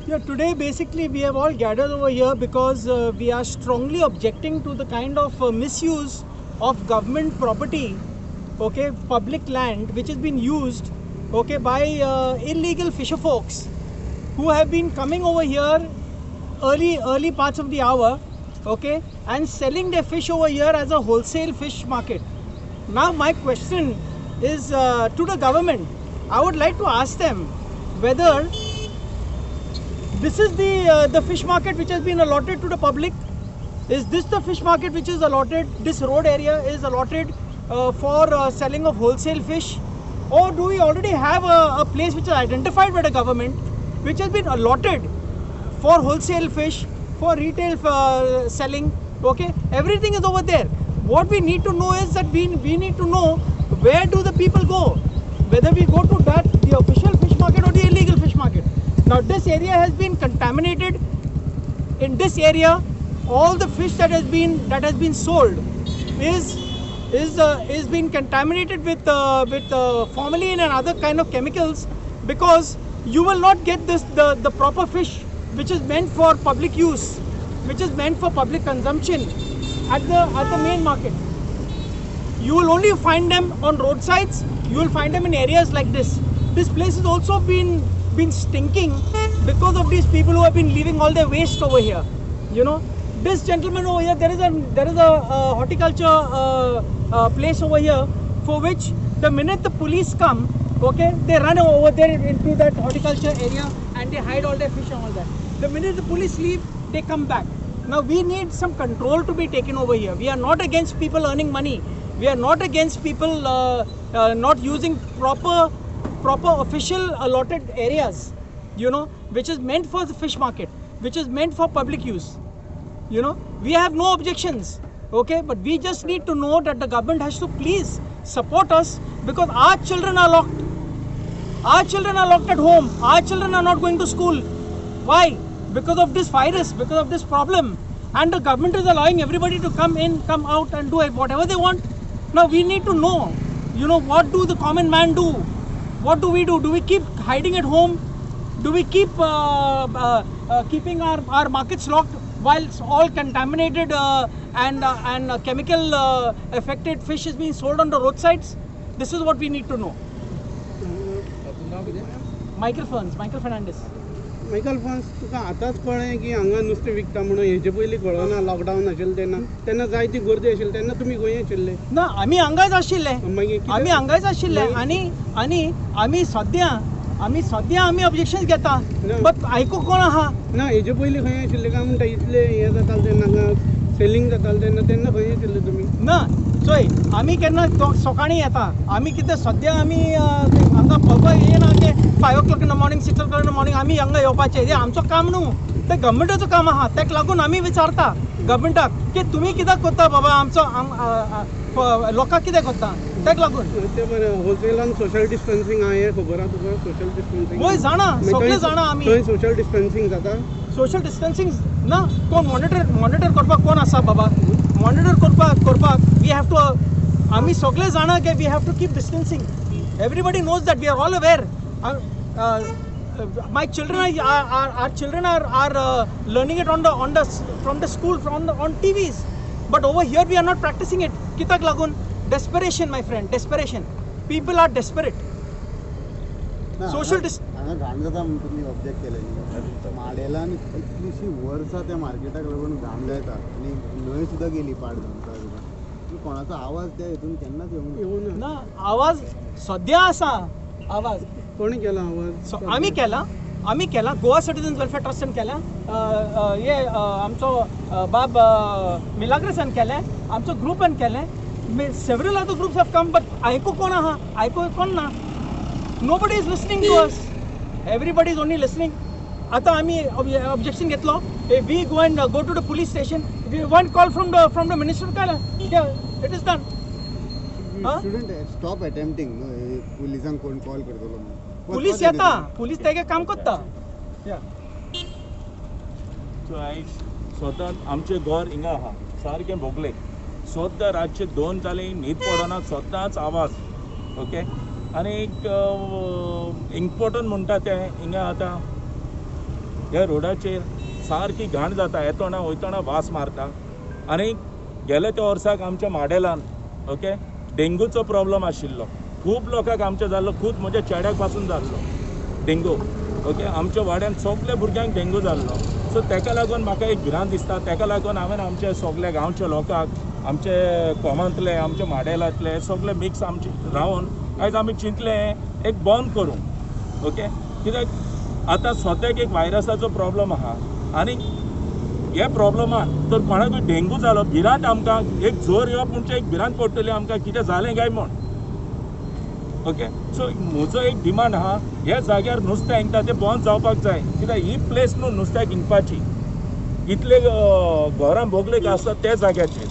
Yeah, today basically we have all gathered over here because we are strongly objecting to the kind of misuse of government property, okay, public land, which has been used, okay, by illegal fisher folks who have been coming over here early parts of the hour, okay, and selling their fish over here as a wholesale fish market. Now my question is to the government. I would like to ask them whether this is the fish market which has been allotted to the public. Is this the fish market which is allotted? This road area is allotted for selling of wholesale fish, or do we already have a place which is identified by the government, which has been allotted for wholesale fish, for retail selling? Okay, everything is over there. What we need to know is that we need to know where do the people go, whether we go to that the official fish market or the illegal fish market. Now this area has been contaminated. In this area, all the fish that has been sold is been contaminated with formalin and other kind of chemicals, because you will not get this the proper fish which is meant for public use, which is meant for public consumption at the main market. You will only find them on roadsides. You will find them in areas like this. This place has also been stinking because of these people who have been leaving all their waste over here. You know, this gentleman over here, there is a horticulture place over here, for which the minute the police come, okay, they run over there into that horticulture area and they hide all their fish and all that. The minute the police leave, they come back. Now we need some control to be taken over here. We are not against people earning money. We are not against people not using proper official allotted areas, you know, which is meant for the fish market, which is meant for public use. You know, we have no objections, okay, but we just need to know that the government has to please support us, because our children are locked. Our children are locked at home. Our children are not going to school. Why? Because of this virus, because of this problem. And the government is allowing everybody to come in, come out and do whatever they want. Now we need to know, you know, what do the common man do? What do we do? Do we keep hiding at home? Do we keep keeping our markets locked while all contaminated and chemical affected fish is being sold on the roadsides? This is what we need to know. Michael Ferns, Michael Fernandez. Michael Ferns, तुका आतांच कळ्ळें की हांगा नुस्तें विकता म्हणून? हेजे पयलीं कळना, लॉकडावन आशिल्लें तेन्ना, तेन्ना जायती गर्दी आशिल्ली तेन्ना तुमी खंय आशिल्ले? ना, आमी हांगाच आशिल्ले. आमी हांगाच आशिल्ले आनी आनी आमी सद्या आमी ऑब्जेक्शन घेता, बट आयकूंक कोण आहा ना. हेजे पयलीं खंय आशिल्ले काय म्हणटा? इतले हें जातालें तेन्ना, हांगा सेलींग जातालें तेन्ना, तेन्ना खंय आशिल्ले तुमी? ना, चोय, आमी केन्ना सकाळीं येता, आमी कितें सद्या आमी हांगा पळोवपाक येना की 5 o'clock in the morning, 6 o'clock in the morning आमी हांगा येवपाचें. हें आमचो काम न्हू, तें गव्हर्मेंटाचो काम आहा. ताका लागून आमी विचारता गव्हर्मेंटाक की तुमी कित्याक करता बाबा, आमचो लोकांक कितें करता? ताका लागून तें बरें. होलसेलान सोशल डिस्टन्सिंग आहा हें खबर आहा तुका? सोशल डिस्टन्सिंग वय जाणा, सगळें जाणा आमी. थंय सोशल डिस्टन्सिंग जाता? सोशल डिस्टन्सिंग ना, कोण मॉनिटर करपाक कोण आसा बाबा? मॉनिटर करपाक we have to, आमी सगळे जाणा की we have to keep distancing. Everybody knows that, we are all aware. My children our children are learning it on the from the school, from the on TVs, but over here we are not practicing it. कित्याक लागून? Desperation, my friend, desperation. People are desperate. Social हांगा घाण जाता म्हणून तुमी object केलें न्ही? माडेलान कितलींशीं वर्सां त्या मार्केटाक लागून घाण जायता आनी न्हंय सुद्दां गेली पाड जावन. कोणाचो आवाज त्या हितून केन्नाच येवंक ना. आवाज सद्या आसा. आवाज कोणी केला? आवाज आमी केला, आमी केला. गोवा सिटीजन्स वेलफेअर ट्रस्टान केला, हे आमचो बाब मिलाग्रसान केलें, आमचो ग्रुपान केलें. Several other groups have come, but आयकूंक कोण आहा? आयकूंक कोण ना. Nobody is listening to us. Everybody is only listening. आतां आमी ऑब्जेक्शन घेतलो, we go and go to the police station, we one call from the minister, it is done. Student stop attempting न्हू पुलिसांक कोण कॉल करतलो म्हणून. Police येता, police तेगे काम करता. स्वता आमचें घर हिंगा आहा, सारकें भोगले. सद्दां रातचे 2 जाले, न्हीद पडना, सदांच आवाज. ओके, आनी एक इम्पोर्टंट म्हणटा तें हिंगा आतां ह्या रोडाचेर सारकी घाण जाता, येतना वयतना वास मारता. आनी गेले त्या वर्साक आमच्या माडेलान ओके डेंगूचो प्रॉब्लम आशिल्लो, खूब लोकांक आमच्या जाल्लो, खूब म्हणजे चेड्याक पासून जाल्लो डेंगू. ओके, आमच्या वाड्यान सगल्या भुरग्यांक डेंगू जाल्लो. सो तेका लागून म्हाका एक भिरांत दिसता. तेका लागून हांवें आमच्या सगल्या गांवच्या लोकांक, आमचे कोमांतले, आमच्या माडेलांतले सगळे मिक्स आमचे रावन आयज आमी चिंतलें एक बंद करूंक. ओके, कित्याक आतां सद्याक एक व्हायरसाचो प्रॉब्लम आहा आनी हे प्रॉब्लमान तर कोणाकूय डेंगू जालो, भिरांत आमकां एक जोर येवप म्हणजे एक भिरांत पडटली आमकां कितें जालें काय म्हूण. ओके, सो म्हजो एक डिमांड आहा, ह्या जाग्यार नुस्तें हिंगता तें बंद जावपाक जाय. कित्याक ही प्लेस न्हू नुस्त्याक हिंगपाची, इतले घरां बोगलेक आसता त्या जाग्याचेर.